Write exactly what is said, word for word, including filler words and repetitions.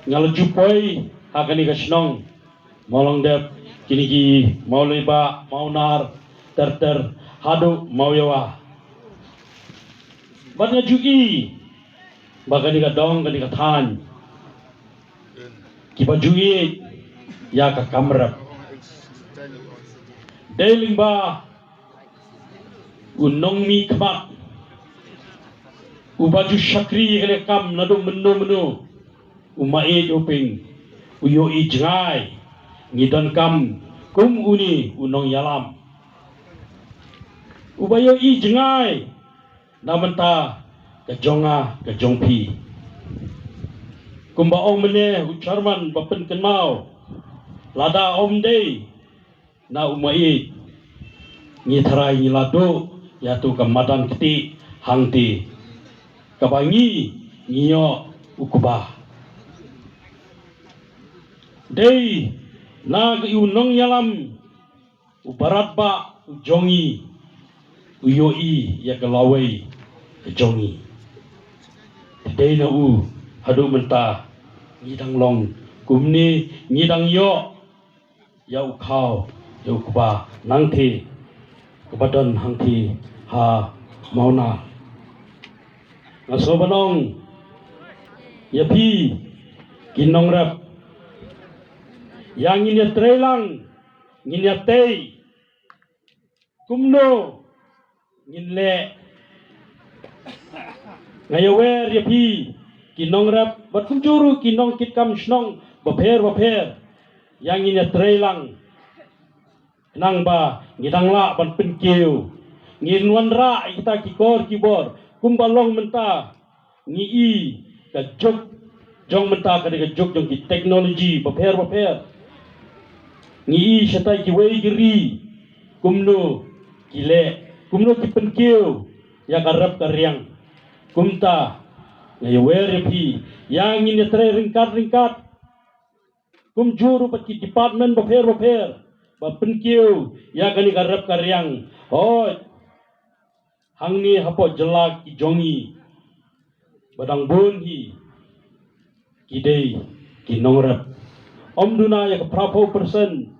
Nga la ju poi ha kane ka shnong Mawlongdep, kine ki Mawleiba, Mawnar, ter ter haduh Mawïawa. Bad nga ju i ba kane ka dong, kane ka thaiñ, kiba ju ïeit ïa ka kam rep. Dei lyngba u nongmihkhmat uba ju shakri ïa kane ka kam naduh mynno mynno, u Maieit Hoping u ïohi jngai. Ngi donkam kum une u nongïalam uba ïohi jngai na bynta ka jong nga, ka jong phi. Kumba ong mynne u chairman ba pynkynmaw, lada ym dei na u Maieit, ngi tharai ngi la duh ïa tu ka madan kti hangti, kaba ngi, ngi ïoh u kba. Dei na ka u nongïalam u barat ba u jong ngi u ïohi ïa ka lawei ka jong ngi. Te dei na u haduh mynta ngi dang long kumne, ngi dang ïoh ïa u khaw, ïa u kba nangthie, kaba don hangthie ha Mawnar. Nga sngewbha ban ong ïa phi ki nongrep, ïa ngin ïatrei lang, ngin ïatei kumno ngin leh. Nga ïawer ïa phi ki nongrep bad kumjuh ruh ki nongkitkam shnong bapher bapher, ïa ngin ïatrei lang. Khnang ba ngi dang lah ban pynkiew, ngin wanrah ïa kita ki kor ki bor. Kumba long mynta, ngi i ka juk jong mynta ka dei ka juk jong ki technology bapher bapher. Ngi i shatai kiwei ki ri kumno ki leh, kumno ki pynkiew ïa ka rep ka riang. Kumta nga ïawer ïa phi, ïa ngin ïatrei ryngkat ryngkat kumjuh ruh bad ki department bapher bapher ba pynkiew ïa kane ka rep ka riang. Hooid, hangne hapoh jylla ki jong ngi ba dang bun hi ki dei ki nongrep. Ym duna ïa ka phra phew percent